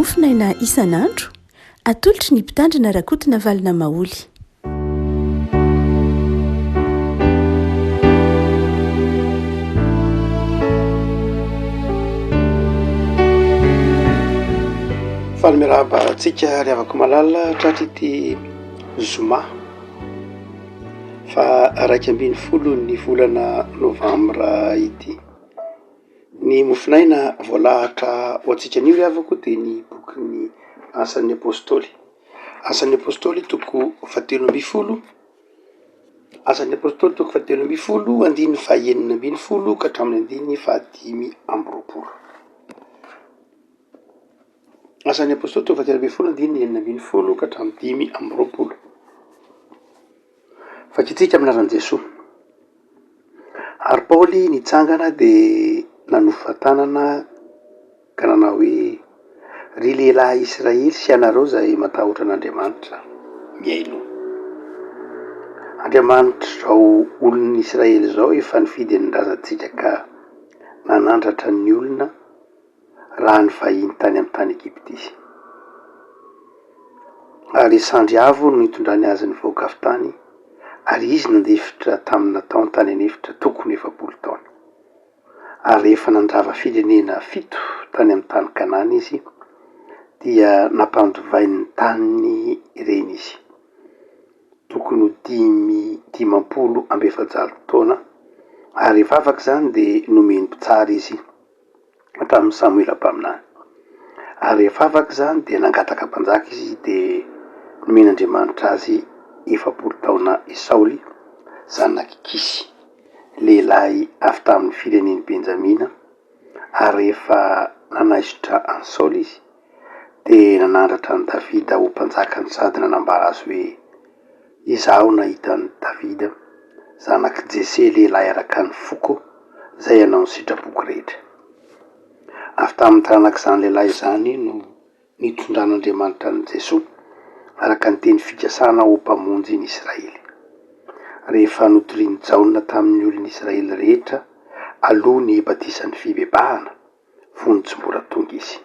Mofonaina isan'andro, atolotry ny Mpitandrina Rakotonavalona Maholy. Faly miarahaba antsika ry havako malala tratry ity zoma faha 11 ny volana novambra ity. Ny mofonaina voalahatra ho antsika anio ry havako dia ny bokin'ny Asan'ny Apostoly. Asan'ny Apostoly toko fahatelo ambin'ny folo, Asan'ny Apostoly toko fahatelo ambin'ny folo andininy faha-16 ka hatramin'ny andininy faha-25. Asan'ny Apostoly toko fahatelo ambin'ny folo andininy 16 ka hatramin'ny 25. Vakintsika amin'ny anaran'i Jesoa. Ary Paoly nitsangana dia nanofa tanana ka nanao hoe, Ry lehilahy Israely sy ianareo izay matahotra an'Andriamanitra, mihainoa. Andriamanitr'izao olon'ny Israely izao efa nifidy ny razantsika ka nanandratra ny olona raha nivahiny tany amin'ny tany Egypta izy. Ary sandry avo no nitondrany azy nivoaka avy tany, ary izy nandefitra tamin'ny nataony tany an'efitra tokony ho 40 taona. Ary rehefa nandrava firenena fito tany amin'ny tany Kanana izy, dia nampandovainy ny taniny ireny izy, tokony ho dimy 450 taona, ary rehefa afaka izany dia nomeny mpitsara izy. tamin'i Samoela mpaminany. Ary rehefa afaka izany dia nangataka mpanjaka izy dia nomen'Andriamanitra azy 40 taona i Saoly, zanak'i Kisy, lehilahy avy tamin'ny firenen'i Benjamina, ary rehefa nanaisotra an'i Saoly izy dia nanandratra an'i Davida ho mpanjakany sady nanambara azy hoe, Izaho nahita an'i Davida, zanak'i Jese lehilahy araka ny foko, izay hanao ny sitrapoko rehetra. Avy tamin'ny taranak'izany lehilahy izany no nitondran'Andriamanitra an'i Jesoa, araka ny teny fikasana ho Mpamonjy ny Israely. Rehefa notorian'i Jaona tamin'ny olon'i Israely rehetra aloha ny batisan'ny fibebahana, fony tsy mbola tonga izy.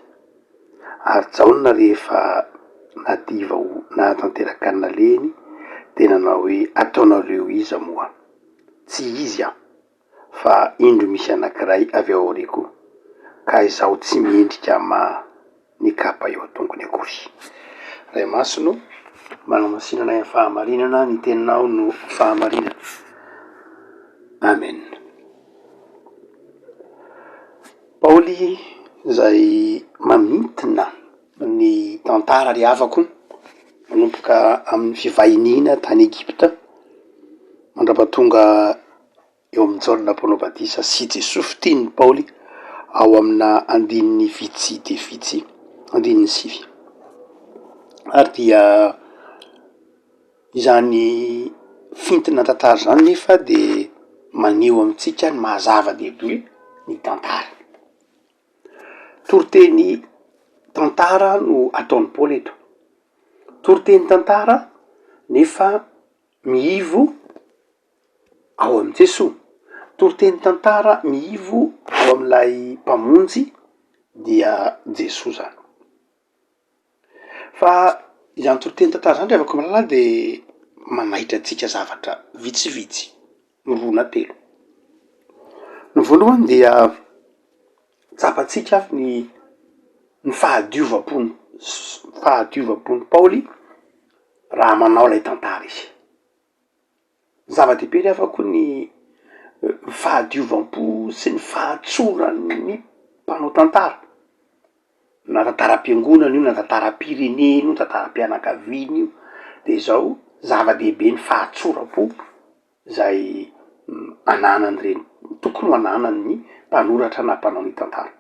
Ary Jaona rehefa nadiva ho nahatanteraka ny nalehiny dia nanao hoe, Ataonareo iza moa? Tsy izy aho, fa indro misy anankiray avy ao aoriako, ka izaho tsy mendrika hamaha ny kapa eo an-tongony akory. Ray Masina ô, manamasina anay amin'ny fahamarinana, ny teninao no fahamarinana. Amen. Paoly izay mamintina ny tantara ry havako, manomboka amin'ny fivahiniana tany Egypta, mandrapatonga eo amin'i Jaona mpanao batisa sy Jesoa fitenin'i Paoly ao amina andininy vitsy dia vitsy, andininy sivy. Ary dia Izany fintina tantara izany nefa de maneho amintsika ny maha zava-dehibe ny tantara. Toriteny tantara no ataon'i Paoly eto, toriteny tantara nefa miivo ao amin'i Jesoa, toriteny tantara miivo ao amin'ilay Mpamonjy dia Jesoa zany. Fa izany toriteny tantara izany ry havako malala de manaitra antsika zavatra vitsivitsy, roa na telo. Ny voalohany dia tsapantsika ny ny fahadiovam-pony s- fahadiovam-pon'i Paoly raha manao ilay tantara izy. Zava-dehibe nefa koa ny fahadiovam-po sy ny fahatsoran'ny mpanao tantara, na tantaram-piangonana io na tantaram-pirenena io, tantaram-pianakaviana io, de zao zava-dehibe ny fahatsoram-po zay ananan'ireny, tokony ho ananan'ny mpanoratra na mpanao ny tantara.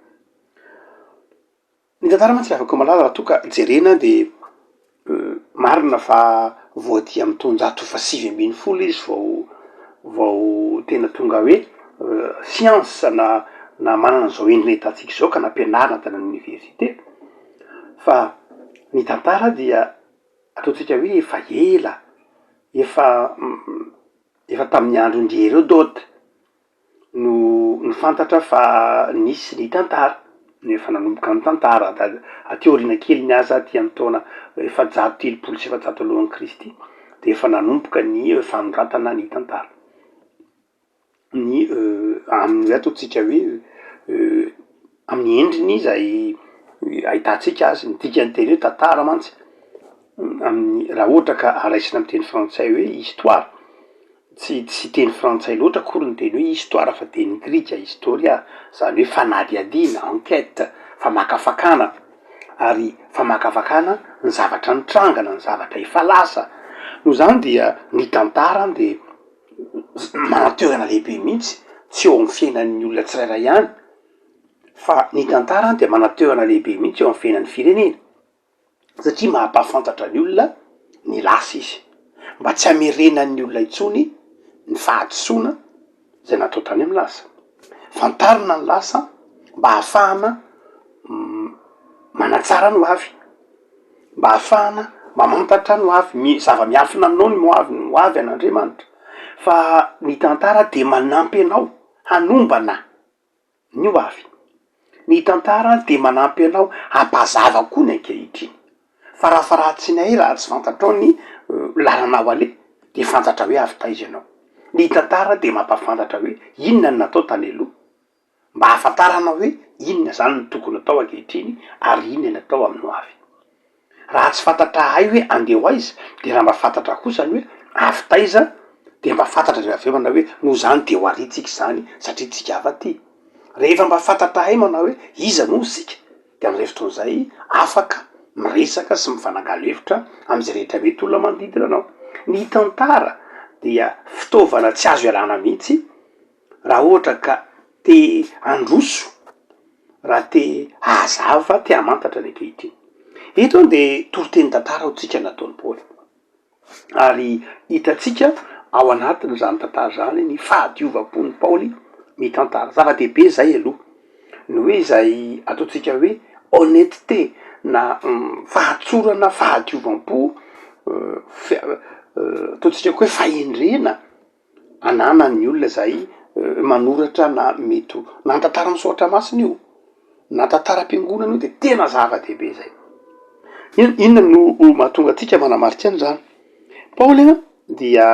Ny tantara mantsy ry havako malala raha toa ka jerena de marina fa vao aty amin'ny taonjato faha 19 izy vao vao tena tonga hoe siansa na na manana an'izao endriny ahitantsika izao ka nampianarina tany amin'ny oniversite fa ny tantara dia ataontsika hoe efa ela, efa efa tamin'ny andron-dry Herodote no no fantatra fa nisy ny tantara. no efa nanomboka ny tantara, aty aoriana keliny aza aty amin'ny taona 430 alohan'i Kristy dia efa nanomboka ny fanoratana ny tantara. Ny amin'ny hoe ataontsika hoe amin'ny endriny izay ahitantsika azy, ny dikan'ny teny hoe tantara mantsy amin'ny raha ohatra ka raisina amin'ny teny frantsay hoe histoire, tsy tsy teny frantsay loatra akory ny teny hoe histoire fa teny grika historia, zany hoe fanadihadiana, enquête, famakafakana ary famakafakana ny zavatra nitranga na ny zavatra efa lasa, noho izany dia ny tantara dia manan-toerana lehibe mihitsy, tsy eo amin'ny fiainan'ny olona tsirairay ihany, fa ny tantara dia manan-toerana lehibe mihitsy eo amin'ny fiainan'ny firenena, satria mampahafantatra ny olona ny lasa izy, mba tsy hamerenan'ny olona intsony ny fahadisoana izay natao tany amin'ny lasa. Fantarina ny lasa mba hahafahana manatsara ny ho avy. Mba hahafahana mamantatra ny ho avy, ny zava-miafina aminao ny hoavy ny ho avy an'Andriamanitra, fa ny tantara dia manampy anao hanombana ny ho avy, ny tantara dia manampy anao hampazava koa ny ankehitriny, farafaharatsiny ahy raha tsy fantatrao ny lalana ho aleha dia fantatra hoe avy taiza ianao, ny tantara dia mampahafantatra hoe inona no natao tany aloha. Mba hahafantarana hoe inona izany no tokony atao ankehitriny ary inona ny atao amin'ny ho avy. Raha tsy fantatra hay hoe andeha ho aiza de raha mba fantatra kosa ny hoe avy taiza de mba fantatra rehefa avy eo manao hoe noho izany de ho ary tsika izany satria tsika avy aty. Rehefa mba fantatra hay manao hoe iza moa isika de amin'izay fotoana izay afaka miresaka sy mifanakalo hevitra amin'izay rehetra mety olona manodidina anao. Ny tantara dia fitaovana tsy azo ialana mihitsy Raha ohatra ka te handroso, raha te hahazava, te hamantatra ny ankehitriny. Eto dia toriteny tantara ho antsika nataon'i Paoly. Ary hitantsika ao anatin'izany tantara izany ny fahadiovam-pon'i Paoly mitantara. Zava-dehibe izay aloha, ny hoe izay ataontsika hoe honnêteté na fahatsorana, fahadiovam-po, ataontsika koa hoe fahendrena. ananan'ny olona izay manoratra na mety ho na ny tantaran'ny soratra masina io na tantaram-piangonana io de tena zava-dehibe zay. Inona no mahatonga antsika manamarika an'izany? Paoly a dia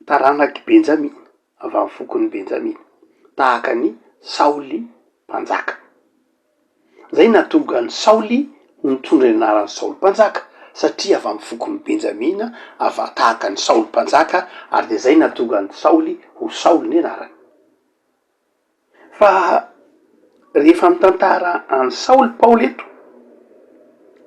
taranak'i Benjamina, avy amin'ny fokon'i Benjamina, tahaka an'i Saoly mpanjaka. Izay nahatonga an'i Saoly ho nitondra ny anaran'i Saoly Mpanjaka, satria avy amin'ny fokon'i Benjamina, avy tahaka an'i Saoly Mpanjaka, ary dia izay nahatonga an'i Saoly ho Saoly ny anarany. Fa rehefa mitantara an'i Saoly Paoly eto,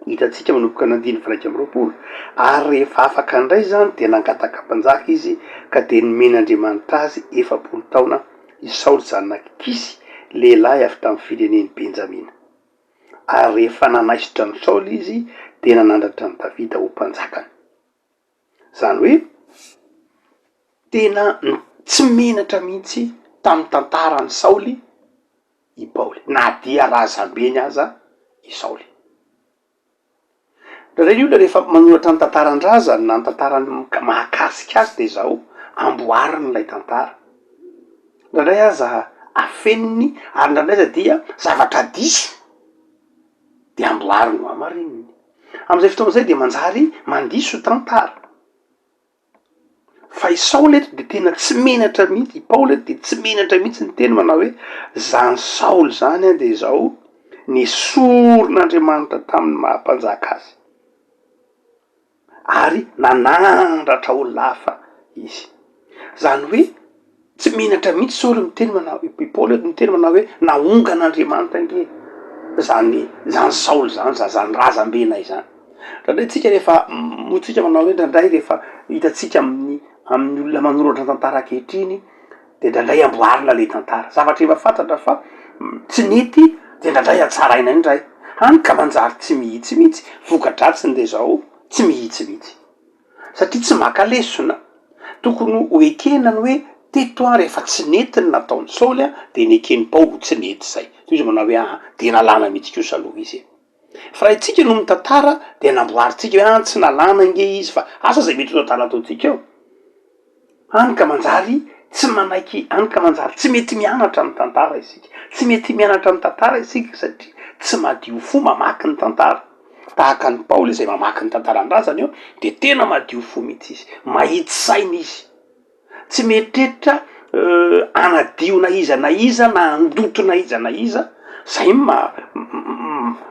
hitantsika manomboka ny andininy faha 21, ary rehefa afaka indray izany dia nangataka mpanjaka izy, ka dia nomen'Andriamanitra azy 40 taona i Saoly zanak'i Kisy, lehilahy avy tamin'ny firenen'i Benjamina. Ary rehefa nanaisotra an'i Saoly izy, dia nanandratra an'i Davida ho mpanjakany. Izany hoe, tena tsy menatra mihitsy tamin'ny tantaran'i Saoly i Paoly, na dia razambeny aza i Saoly. Indraindray ny olona rehefa manoratra ny tantaran-drazany na ny tantara mahakasika azy dia izao, amboariny ilay tantara. Indraindray aza afeniny ary indraindray aza dia zavatra diso dia amboariny ho hamarininy. Amin'izay fotoana izay dia manjary mandiso tantara. Fa i Saoly eto dia tena tsy menatra mihitsy, i Paoly eto dia tsy menatra mihitsy niteny manao hoe, zany Saoly zany an dia izao nesorin'Andriamanitra tamin'ny maha mpanjaka azy, ary nanandratra olona hafa izy. Zany hoe tsy menatra mihitsy Saoly miteny manao, i Paoly eto miteny manao hoe naongan'Andriamanitra ange zany zany Saoly zany, zany razambenay zany. Indraindray tsika rehefa moa tsika manao hoe indraindray rehefa hitantsika amin'ny amin'ny olona manoratra tantara ankehitriny de indraindray amboarina le tantara, zavatra efa fantatra fa tsy nety de indraindray hatsaraina indray, hany ka manjary tsy mihitsy mihitsy, voka-dratsiny de zao tsy mihitsy mihitsy satria tsy maka lesona, tokony ho ekena ny hoe teto an rehefa tsy nety ny nataon'i Saoly an de neken'i Paoly ho tsy nety zay, toy izy manao hoe aa de nalana mihitsy kosa aloha izy e. Fa raha itsika no mitantara dia namboarintsika hoe an tsy nalana ange izy fa asa izay mety ho tantara ataontsika eo. Hany ka manjary tsy manaiky, hany ka manjary tsy mety mianatra ny tantara isika. Tsy mety mianatra ny tantara isika satria. tsy madio fo mamaky ny tantara. Tahaka an'i Paoly izay mamaky ny tantaran-drazany eo dia tena madio fo mihitsy izy, mahitsy saina izy. Tsy mieritreritra hanadio na iza na iza na handoto na iza na iza, zay no maha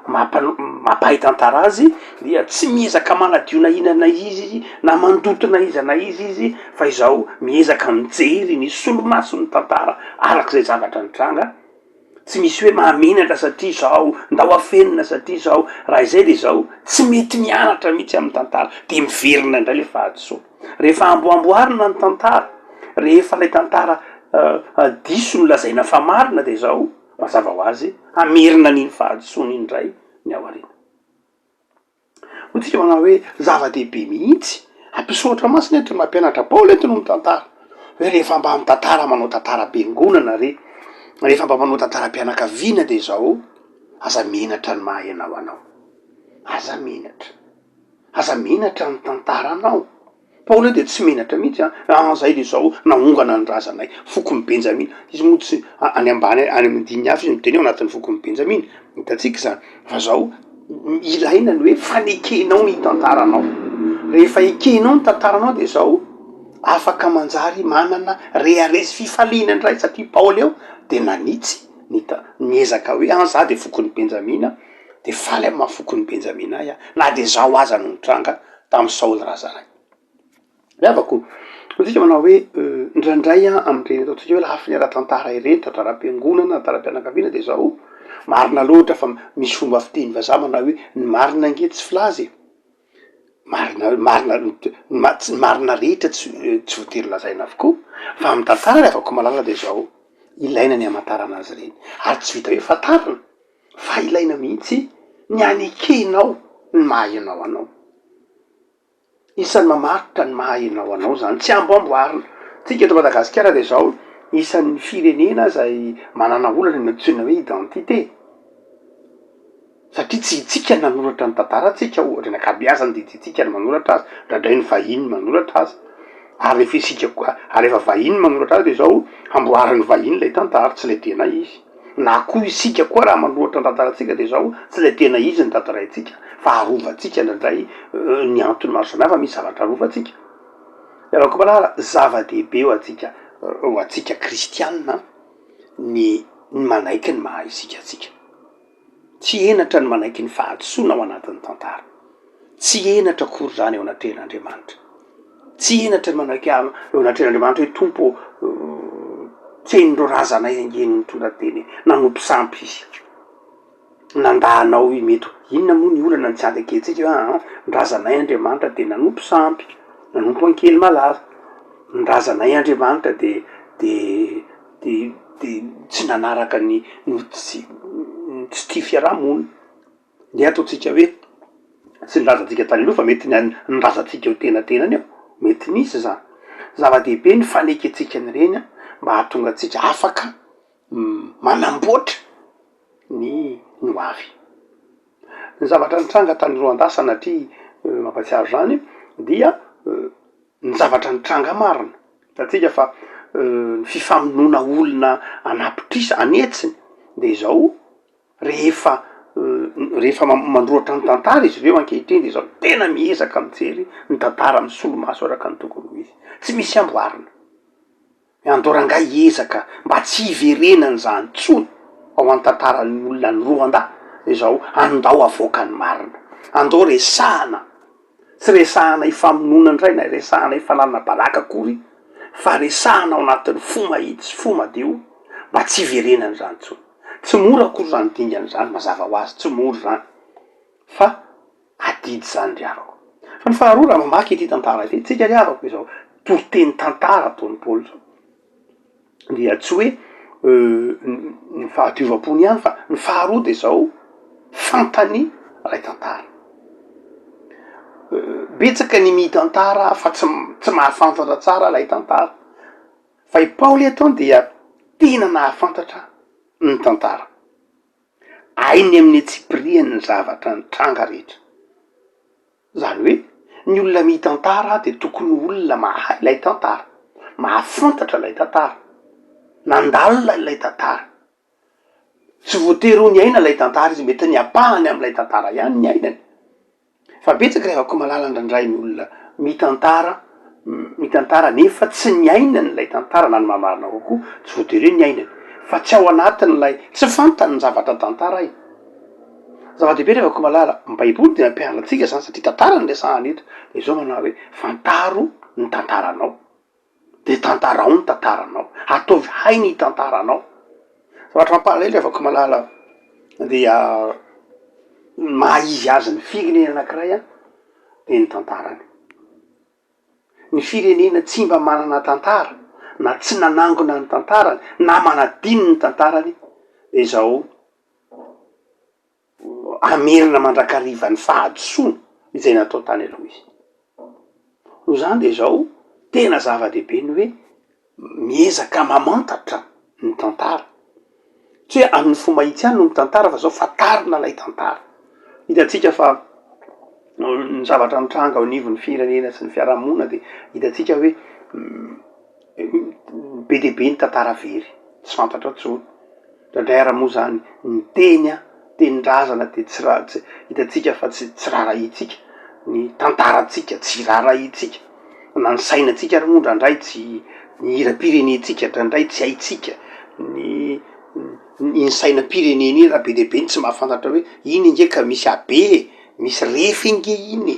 mampahay tantara azy dia tsy miezaka manadio na inona na iza izy na mandoto na iza na iza izy fa izao miezaka mijery ny solomason'ny tantara arak'izay zavatra nitranga. Tsy misy hoe mahamenatra satria izao, ndao afenina satria izao, raha izay dia izao, tsy mety mianatra mihitsy amin'ny tantara, dia miverina indray ilay fahadisoana. Rehefa amboamboarina ny tantara, rehefa ilay tantara diso no lazaina fa marina dia izao, mazava ho azy, hamerina an'iny fahadisoana iny indray ny ao aoriana. Hoy tsika manao hoe zava-dehibe mihitsy, ampisoratra masina eto ny mampianatra, Paoly eto no mitantara hoe rehefa mba mitantara manao tantaram-piangonana re, rehefa mba manao tantaram-pianakaviana de izao, aza menatra ny maha ianao anao, aza menatra, aza menatra ny tantaranao. Paoly dia tsy menatra mihitsy an, ah zay dia zao naongana ny razanay, fokon'i Benjamina, izy moa tsy any ambany any amin'ny andininy hafa izy miteny hoe ao anatin'ny fokon'i Benjamina, hitantsika izany, fa zao ilaina ny hoe fanekenao ny tantaranao, rehefa ekenao ny tantaranao dia zao afaka manjary manana rehareha sy fifaliana indray satria Paoly eo dia nanitsy ny ta- niezaka hoe an za dia fokon'i Benjamina, de faly amin'ny maha fokon'i Benjamina ahy aho na de zao aza no nitranga tamin'i Saoly razanay. Ry havako, hoy manao hoe indraindray an, amin'ireny ataontsika hoe lafiny ara-tantara ireny, tantaram-piangonana, tantaram-pianakaviana dia izao, marina loatra fa misy fomba fiteny vazaha manao hoe ny marina ange tsy filaza e, marina marina tsy ny marina rehetra tsy tsy voatery lazaina avokoa, fa amin'ny tantara ry havako malala dia izao, ilaina ny hamantarana azy ireny, ary tsy vita hoe fantarina fa ilaina mihitsy ny hanekenao ny maha ianao anao. Isan'ny mamaritra ny maha ianao anao izany, tsy amboamboarina. Tsika eto Madagasikara dia izao, isan'ny firenena izay manana olana ny antsoina hoe identité, satria tsy itsika nanoratra ny tantarantsika ohatra, ny ankabeazany dia tsy itsika no manoratra azy, indraindray ny vahiny manoratra azy, ary rehefa isika koa, ary rehefa vahiny manoratra azy dia izao amboarin'ny vahiny ilay tantara, tsy ilay tena izy. Na koa isika koa raha manoratra ny tantarantsika dia izao, tsy ilay tena izy no tantaraintsika fa arovantsika indraindray ny antony maro samihafa misy zavatra arovantsika. Rakomalala, zava-dehibe ho antsika ho antsika kristianina ny ny manaiky ny maha isika antsika. Tsy henatra ny manaiky ny fahadisoana ao anatin'ny tantara. Tsy henatra akory izany eo anatrehan'Andriamanitra. Tsy henatra ny manaiky eo anatrehan'Andriamanitra hoe Tompo ô, tsy hain'ireo razanay ange ny nitondra teny e, nanompo sampy izy. Nandà anao i mety ho, inona moa ny olana ny tsy antekentsika hoe aa, ny razanay Andriamanitra dia nanompo sampy, nanompo ankely malaza. Ny razanay Andriamanitra dia dia dia dia tsy nanaraka ny ny tsy tsy tia fiaraha-monina. Ndeha ataontsika hoe tsy ny razantsika tany aloha fa mety ny an'ny ny razantsika eo tenatenany eo, mety nisy izany. Zava-dehibe ny fanekentsika an'ireny mba hahatonga antsika afaka manamboatra ny ny ho avy. Ny zavatra nitranga tany Rwanda sanatria mampahatsiaro izany dia ny zavatra nitranga marina, hitantsika fa ny fifamonoana olona an'apitrisa, an'hetsiny de izao rehefa rehefa manoratra ny tantara izy ireo ankehitriny de izao tena miezaka mijery ny tantara amin'ny solomaso araka ny tokony ho izy, tsy misy amboarina. Andao rangahy hiezaka mba tsy hiverenana izany intsony ao an-tantaran'ny olona any Rwanda izao, andao avoaka ny marina, andao resahana, tsy resahana hifamonoana indray na resahana hifanalana balaka akory fa resahana ao anatin'ny fo mahitsy sy fo madio mba tsy hiverenana izany intsony. Tsy mora akory izany dingana izany, mazava ho azy tsy mora izany fa. Adidy izany ry havako. Fa ny faharoa raha mamaky ity tantara ity tsika ry havako izao toriteny tantara ataon'i Paoly izao dia tsy hoe ny fahadiovam-pony ihany fa ny faharoa dia izao fantany ilay tantara. Betsaka ny mitantara fa tsy tsy mahafantatra tsara ilay tantara. Fa i Paoly eto dia tena nahafantatra ny tantara. Hainy amin'ny antsipiriany ny zavatra nitranga rehetra. Izany hoe, ny olona mitantara dia tokony ho olona mahay ilay tantara, mahafantatra ilay tantara, nandalina ilay tantara. Tsy voatery ho niaina ilay tantara izy, mety ny ampahany amin'ilay tantara ihany niainany. Fa betsaka ry havako malala indraindray ny olona mitantara, mitantara nefa tsy niainany ilay tantara na ny maha-marina kokoa tsy voatery hoe niainany fa tsy ao anatin'ilay, tsy fantany ny zavatra tantarainy. Zava-dehibe ry havako malala, ny baiboly dia mampianatra antsika izany satria tantara no resahana eto, dia izao manao hoe fantaro ny tantaranao. De tantarao ny tantaranao, ataovy hay ny tantaranao. Zavatra mampalahelo ry havako malala dia ny maha izy azy ny firenena anakiray an, de ny tantarany. Ny firenena tsy mba manana tantara na tsy nanangona ny tantarany na manadino ny tantarany de zao hamerina mandrakariva ny fahadisoana izay natao tany aloha izy. Noho izany dia izao, tena zava-dehibe ny hoe miezaka mamantatra ny tantara. Tsy hoe amin'ny fo mahitsy ihany no mitantara fa izao fantarina ilay tantara. Hitantsika fa ny zavatra mitranga eo anivon'ny firenena sy ny fiarahamonina dia hitantsika hoe be dia be ny tantara very, tsy fantatra intsony. Indraindray ary moa izany ny teny an, tenin-drazana dia tsy ra- tsy hitantsika fa tsy tsy raharahiantsika, ny tantarantsika tsy raharahiantsika, na ny sainantsika ary moa indraindray tsy, ny hiram-pirenentsika indraindray tsy haintsika, ny iny sainam-pirenena iny raha be dia be ny tsy mahafantatra hoe iny ange ka misy habe e, misy refy ange iny e,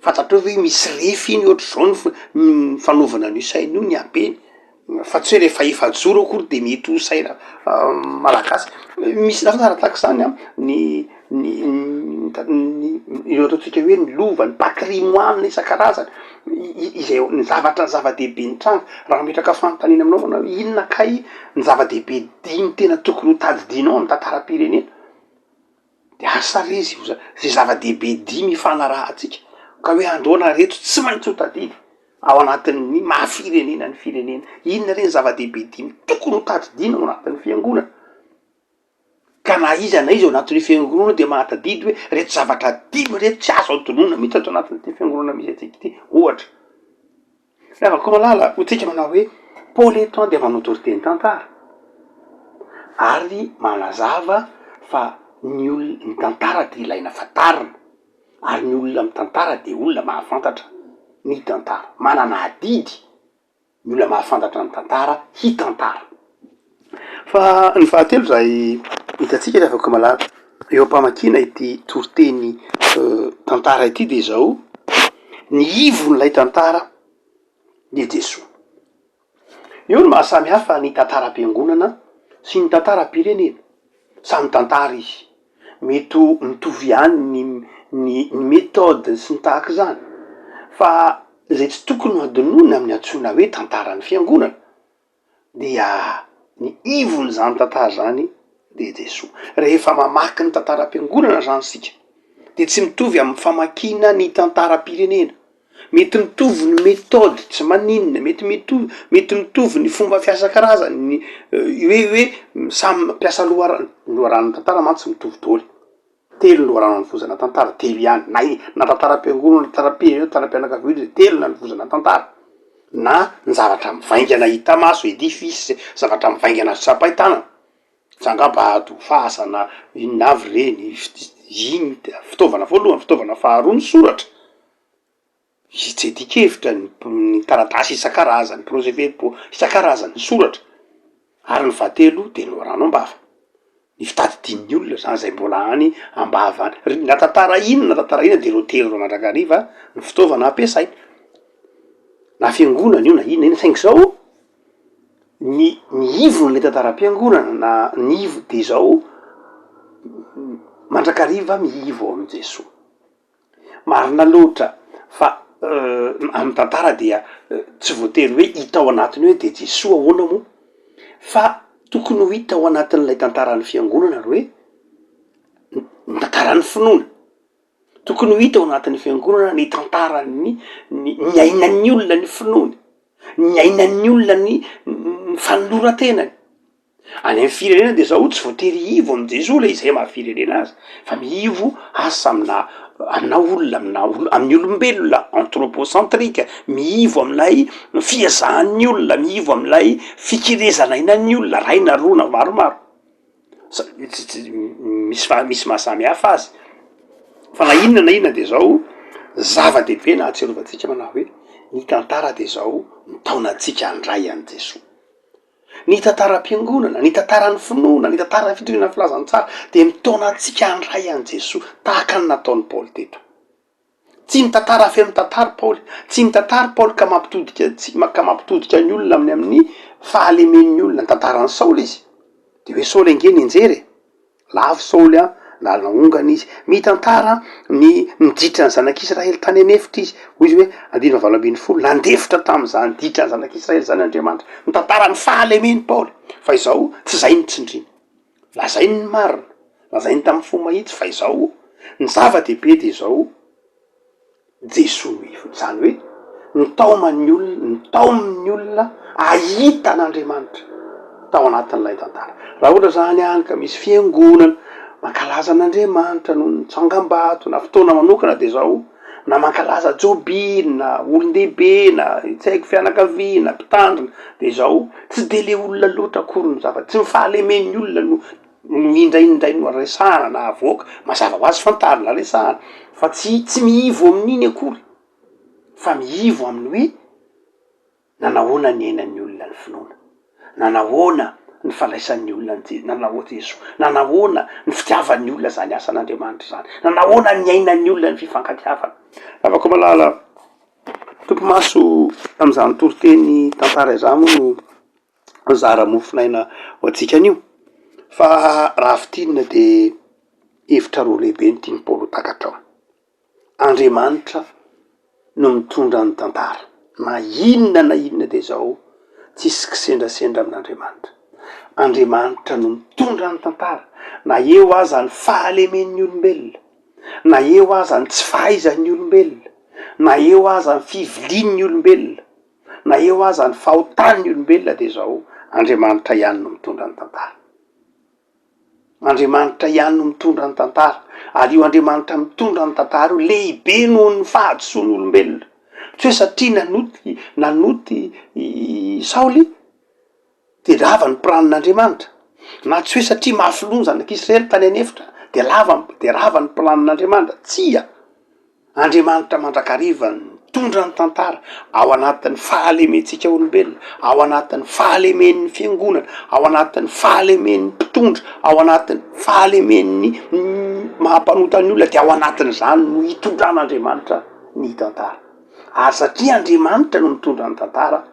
fantatrao ve hoe misy refy iny ohatr'izao ny f- ny fanaovana an'io saina io ny habeny. Fa tsy hoe rehefa efajoro akory de mety ho saina malagasy. Misy lafiny tahaka izany an, ny ny ny ireo ataontsika hoe ny lova, ny patrimoine isan-karazany, izay ny zavatra zava-dehibe nitranga. Raha mametraka fanontaniana aminao manao hoe inona kay ny zava-dehibe dimy tena tokony ho tadidianao amin'ny tantaram-pirenena? De asa re izy zay zava-dehibe dimy ifanarahantsika ka hoe andao reto tsy maintsy ho tadidy. ao anatin'ny maha firenena ny firenena. Inona re ny zava-dehibe dimy tokony ho tadidiana ao anatin'ny fiangonana? Ka na iza na iza ao anatin'io fiangonana io dia mahatadidy hoe reto zavatra dimy reto tsy azo adinoina mihitsy ato anatin'ity fiangonana misy antsika ity. Ohatra, ry havako malala, hoy tsika manao hoe Paoly eto dia manao toriteny tantara ary manazava fa ny olona, ny tantara dia ilaina fantarina. Ary ny olona mitantara dia olona mahafantatra ny tantara. Manana adidy ny olona mahafantatra ny tantara hitantara. Fa ny fahatelo izay hitantsika ry havako malala eo am-pamakiana ity toriteny tantara ity dia izao, ny ivon'ilay tantara dia Jesoa. Eo no maha samy hafa ny tantaram-piangonana sy ny tantaram-pirenena. Samy tantara izy. Mety ho mitovy ihany ny ny ny méthode sy ny tahaka izany. Fa izay tsy tokony ho adinoina amin'ny antsoina hoe tantaran'ny fiangonana dia ny ivon'izany tantara izany dia Jesoa. Rehefa mamaky ny tantaram-piangonana izany isika dia tsy mitovy amin'ny famakiana ny tantaram-pirenena. Mety mitovy ny méthode tsy maninona, mety mitovy mety mitovy ny fomba fiasa karazany, ny hoe hoe samy mampiasa loharano, ny loharanon'ny tantara mantsy mitovy daholo, telo ny loharano anovozana tantara, telo ihany, na i- na tantaram-piangonana, tantaram-pirenena, tantaram-pianakaviana de telo no anovozana tantara, na ny zavatra mivaingana hita maso, edifice, zavatra mivaingana azo tsapain-tanana, tsangambato, fasana, inona avy reny, iny fitaovana voalohany, fitaovana faharoa ny soratra. Hitsedin-kevitra ny ny taratasy isan-karazany, procès verbaux isan-karazany, ny soratra. Ary ny fahatelo de ny loharano am-bava, ny fitadidian'ny olona zany zay mbola any am-bava any. Ry na tantara inona na tantara inona de ireo telo ireo mandrakariva ny fitaovana ampiasaina, na fiangonana io na inona na inona, saingy zao ny ny ivon'ilay tantaram-piangonana na ny ivo de zao mandrakariva miivo ao amin'i Jesoa. Marina loatra fa amin'ny tantara dia tsy voatery hoe hita ao anatiny hoe de Jesoa ahoana moa? Fa tokony ho hita ao anatin'ilay tantaran'ny fiangonana ny hoe ny tantaran'ny finoana. Tokony ho hita ao anatin'ny fiangonana ny tantaran'ny ny niainan'ny olona ny finoany, niainan'ny olona ny ny fanoloran-tenany. Any amin'ny firenena dia zao tsy voatery hiivo amin'i Jesoa ilay izay maha firenena azy fa miivo asa amina amina olona amina olo- amin'ny olombelona anthropocentrique, miivo amin'ilay fiezahan'ny olona, miivo amin'ilay fikelezana ainan'ny olona ray na roa na maromaro. Sa- tsy tsy misy faha- misy mahasamy hafa azy. Fa na inona na inona de zao, zava-dehibe na ahatsiarovantsika manao hoe ny tantara de zao mitaona antsika handray an'i Jesoa. Ny tantaram-piangonana, ny tantaran'ny finoana, ny tantaran'ny fitoriana ny filazantsara dia mitaona antsika handray an'i Jesoa tahaka ny nataon'i Paoly teto. Tsy nitantara feno tantara Paoly, tsy nitantara Paoly ka mampitodika tsy ka mampitodika ny olona amin'ny amin'ny fahalemen'ny olona. Nitantara an'i Saoly izy, dia hoe Saoly ange nianjera e! Lavo Saoly an, na naongana izy. Mitantara ny ny ditran'ny zanak'Israely tany an'efitra izy. Hoy izy hoe, andininy fahavalo ambin'ny folo, nandefitra tamin'izany ditran'ny zanak'Israely izany Andriamanitra. Mitantara ny fahalemen'i Paoly. Fa izao, tsy izay no tsindriny. Lazainy ny marina, lazainy tamin'ny fo mahitsy fa izao, ny zava-dehibe dia izao, Jesoa no ivony. Izany hoe nitaoma ny olona, nitaomy ny olona hahita an'Andriamanitra tao anatin'ilay tantara. Raha ohatra izany any ka misy fiangonana mankalaza an'Andriamanitra noho ny tsangambato na fotoana manokana dia izao, na mankalaza jobily na olon-dehibe na tsy haiko fianakaviana, mpitandrina, dia izao, tsy dia le olona loatra akory no zava-, tsy ny fahalemen'ny olona no no indraindray no resahana na avoaka, mazava ho azy fantarina resahana fa tsy tsy mihivo amin'iny akory fa mihivo amin'ny hoe nanahoana ny ainan'ny olona ny finoana, nanahoana ny fandraisan'ny olona an'i Je- nanao Jesoa, nanahoana ny fitiavan'ny olona zany asan'Andriamanitra zany, nanahoana ny ainan'ny olona ny fifankatiavana. Havako malala, topi-maso amin'izany toriteny tantara izany moa no Nizara mofon'aina ho antsika anio, fa raha fintinina dia hevitra roa lehibe no tian'i Paoly ho takatra ao. Andriamanitra no mitondra ny tantara, na inona na inona dia izao tsisy kisendrasendra amin'Andriamanitra. Andriamanitra no mitondra ny tantara, na eo aza ny fahalemen'ny olombelona, na eo aza ny tsy fahaizan'ny olombelona, na eo aza ny fivilian'ny olombelona, Na eo aza ny fahotan'ny olombelona dia izao, Andriamanitra ihany no mitondra ny tantara. Andriamanitra ihany no mitondra ny tantara, ary io Andriamanitra mitondra ny tantara io lehibe noho ny fahadisoan'olombelona. Tsy hoe satria nanoty nanoty i Saoly dia rava ny planin'Andriamanitra, na tsy hoe satria mafy loha ny zanak'Israely tany an'efitra dia lava dia rava ny planin'Andriamanitra, tsia! Andriamanitra mandrakariva nitondra ny tantara ao anatin'ny fahalementsika olombelona, ao anatin'ny fahalemen'ny fiangonana, ao anatin'ny fahalemen'ny mpitondra, ao anatin'ny fahalemen'ny maha mpanota ny olona dia ao anatin'izany no hitondran'Andriamanitra ny tantara. Ary satria Andriamanitra no mitondra ny tantara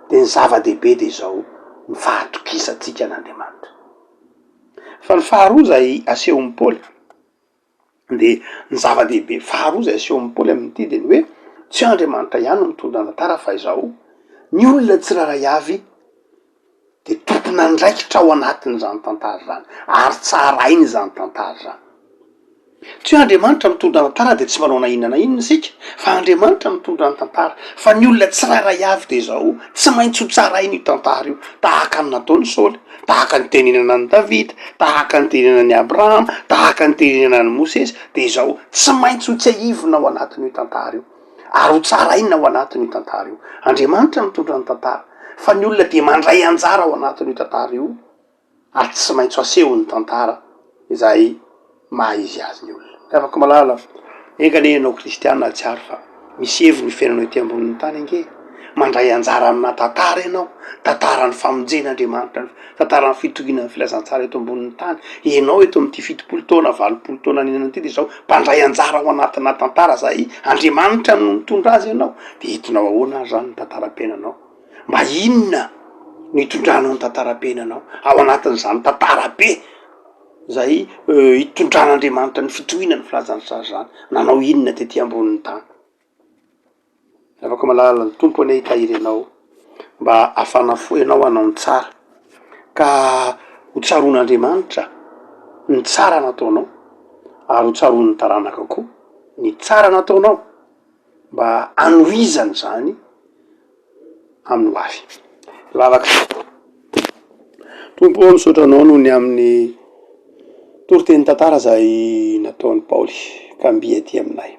dia ny zava-dehibe dia izao ny fahatokisantsika an'Andriamanitra. Fa ny faharoa izay asehon'i Paoly Dia ny zava-dehibe faharoa izay asehon'i Paoly amin'ity dia ny hoe tsy Andriamanitra ihany no mitondra ny tantara fa izao, ny olona tsirairay avy dia tompon'andraikitra ao anatin'izany tantara izany ary tsarainy izany tantara izany. Tsy hoe Andriamanitra mitondra ny tantara dia tsy manao na inona na inona isika fa Andriamanitra mitondra ny tantara fa ny olona tsirairay avy dia izao tsy maintsy ho tsarainy io tantara io tahaka ny nataon'i Saoly. Tahaka ny nitenenana an'i Davida, tahaka ny nitenenana an'i Abrahama, tahaka ny nitenenana an'i Mosesy, dia izao, tsy maintsy ho tsiahivina ao anatin'io tantara io, ary ho tsaraina ao anatin'io tantara io. Andriamanitra mitondra ny tantara, fa ny olona dia mandray anjara ao anatin'io tantara io, ary tsy maintsy ho asehon'ny tantara izay maha izy azy ny olona. Ry havako malala, enga anie ianao kristiana hahatsiaro fa misy heviny ny fiainanao ety ambonin'ny tany ange e! Mandray anjara amina tantara ianao, tantaran'ny famonjen'Andriamanitra, tantaran'ny fitohiana ny filazantsara eto ambonin'ny tany. Ianao eto amin'ity 70 taona, 80 taona niainana ity dia izao mpandray anjara ao anatina tantara izay Andriamanitra no mitondra azy ianao. Dia entinao ahoana ary izany ny tantaram-piainanao? Mba inona no itondranao ny tantaram-piainanao ao anatin'izany tantara be Izay hitondran'Andriamanitra ny fitohiana ny filazantsara izany. Nanao inona tety ambonin'ny tany? Afaka malala ny Tompo anie hitahiry anao mba hafana fo ianao hanao ny tsara ka ho tsaroan'Andriamanitra ny tsara nataonao ary ho tsaroan'ny taranaka koa ny tsara nataonao mba hanohizana izany amin'ny ho avy. Vavaka. Tompo ô, misaotra Anao noho ny amin'ny toriteny tantara izay nataon'i Paoly ka mby aty aminay.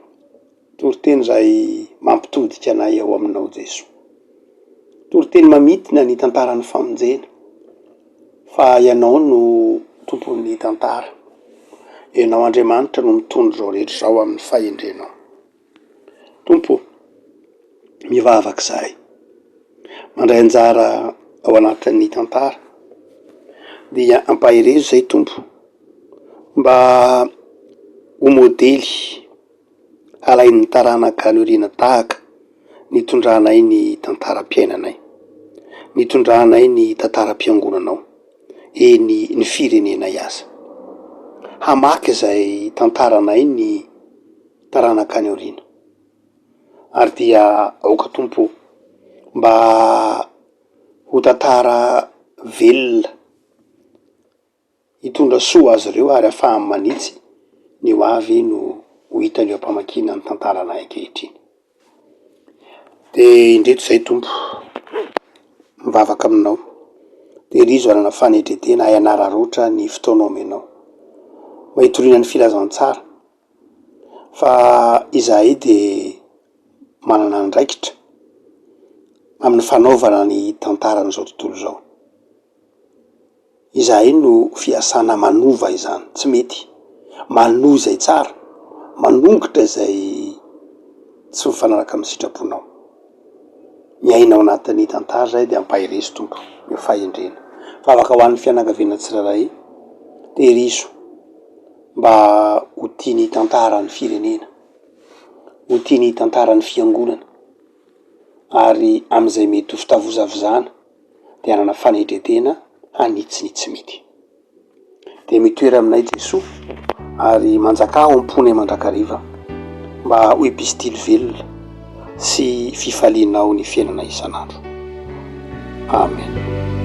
Toriteny izay mampitodika anay ao Aminao Jesoa. Toriteny mamintina ny tantaran'ny famonjena fa Ianao no. Tompon'ny tantara. Ianao Andriamanitra no mitondra izao rehetra izao amin'ny fahendrenao. Tompo ô, mivavaka izahay, mandray anjara ao anatin'ny tantara, dia ampaherezo izay Tompo mba ho modely halain'ny taranaka any aoriana tahaka nitondranay ny tantaram-piainanay, nitondranay ny tantaram-piangonanao, eny ny firenenay aza. Hamaky izay tantaranay ny taranaka any aoriana. Ary dia aoka Tompo ô, mba ho tantara velona hitondra soa ho azy ireo ary ahafahany manitsy ny ho avy no ho hitany eo am-pamakiana ny tantaranay ankehitriny. Dia indreto izay Tompo, mivavaka aminao, tehirizo hanana fanetren-tena hay hanararaotra ny fotoana omenao mba hitoriana ny filazantsara fa izahay dia manana andraikitra amin'ny fanaovana ny tantaran'izao tontolo izao. Izahay no fiasana manova izany, tsy mety. Manohy izay tsara, manongotra izay tsy mifanaraka amin'ny sitraponao. Miaina ao anatin'ny tantara izahay dia ampaherezo Tompo, omeo fahendrena. Vavaka ho an'ny fianakaviana tsirairay, tehirizo mba ho tia ny tantara ny firenena, ho tia ny tantara ny fiangonana ary amin'izay mety ho fitavozavozana. dia hanana fanetren-tena hanitsy ny tsy mety. Dia mitoera aminay Jesoa ary manjakà ao am-ponay mandrakariva mba ho epistily velona sy fifalianao ny fiainana isan'andro. Amen.